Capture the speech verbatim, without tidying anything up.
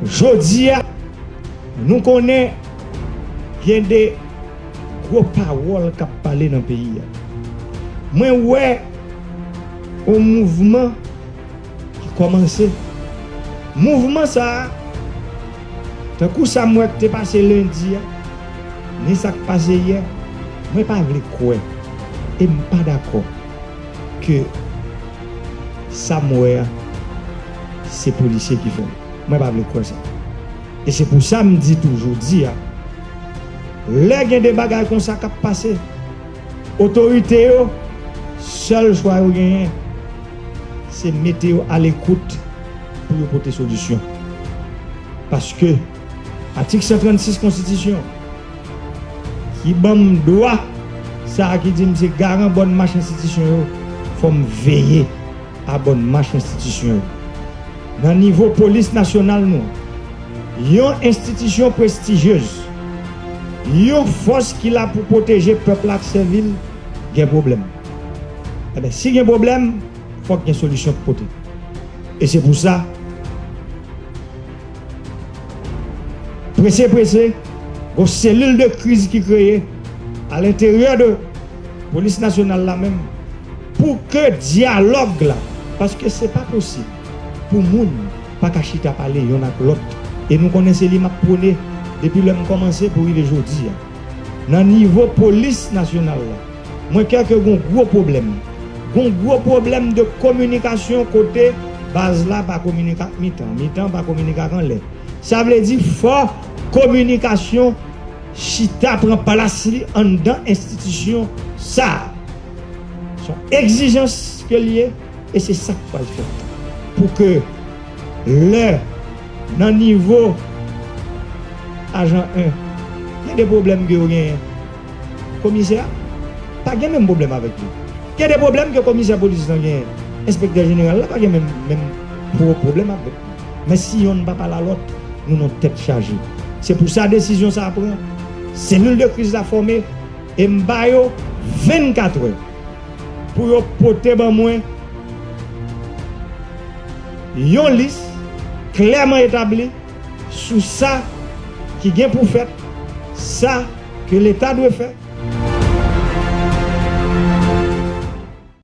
Jodi a, nou konnen gen de gwo pawòl k ap pale nan peyi a. Mwen wè yon mouvman ki kòmanse. Mouvman sa a, tankou sa m wè k te pase lendi a, ni sa k pase yè, mwen pa vle kwè e m pa dakò ke sa m wè a, se polisye ki fè l. Mwen pa vle kwè sa. E se pou sa m di tou jodi a, lè gen de bagay konsa k ap pase, otorite yo, sèl chwa yo genyen, se mete yo alekout pou yo pote solisyon. Paske atik san trannsis konstitisyon ki ban m dwa sa a ki di m se garan bòn mach enstitisyon yo, fò m veye a bòn mach enstitisyon yo. Nan nivo polis nasyonal nou, yon enstitisyon prestijyez, yon fòs ki la pou pwoteje pèp la ak sèvi l, gen pwoblèm. Enben, si gen pwoblèm, fòk gen solisyon pou pote. E se pou sa, prese prese, gon selil de kriz ki kreye alenteryè de polis nasyonal la menm pou ke dyalòg la, paske se pa posib pou moun pa ka chita pale yonn ak lòt. E nou konnen se li m ap pwone depi lè m kòmanse pou rive jodi a. Nan nivo polis nasyonal la, mwen kwè ke gon gwo pwoblèm. Gon gwo pwoblèm de kominikasyon kote baz la pa kominike ak mitan, mitan pa kominike ak anlè. Sa vle di fò kominikasyon chita pran plas li anndan enstitisyon sa a. Se yon egzijans ke l ye e se sa k pral fèt. Pou ke lè nan nivo ajan en, gen de pwoblèm ke yo genyen, komisè a pa gen menm pwoblèm avèk yo. Gen de pwoblèm ke komisè polis lan genyen, enspektè jeneral la pa gen menm, menm pwo-, pwoblèm avèk li. Men si yonn pa pale a lòt, nou nan tèt chaje. Se pou sa desizyon sa a pran. Selil de kriz la fòme e m ba yo vennkatrè pou yo pote ban mwen yon lis klèman etabli sou sa ki gen pou fèt, sa ke Leta dwe fè,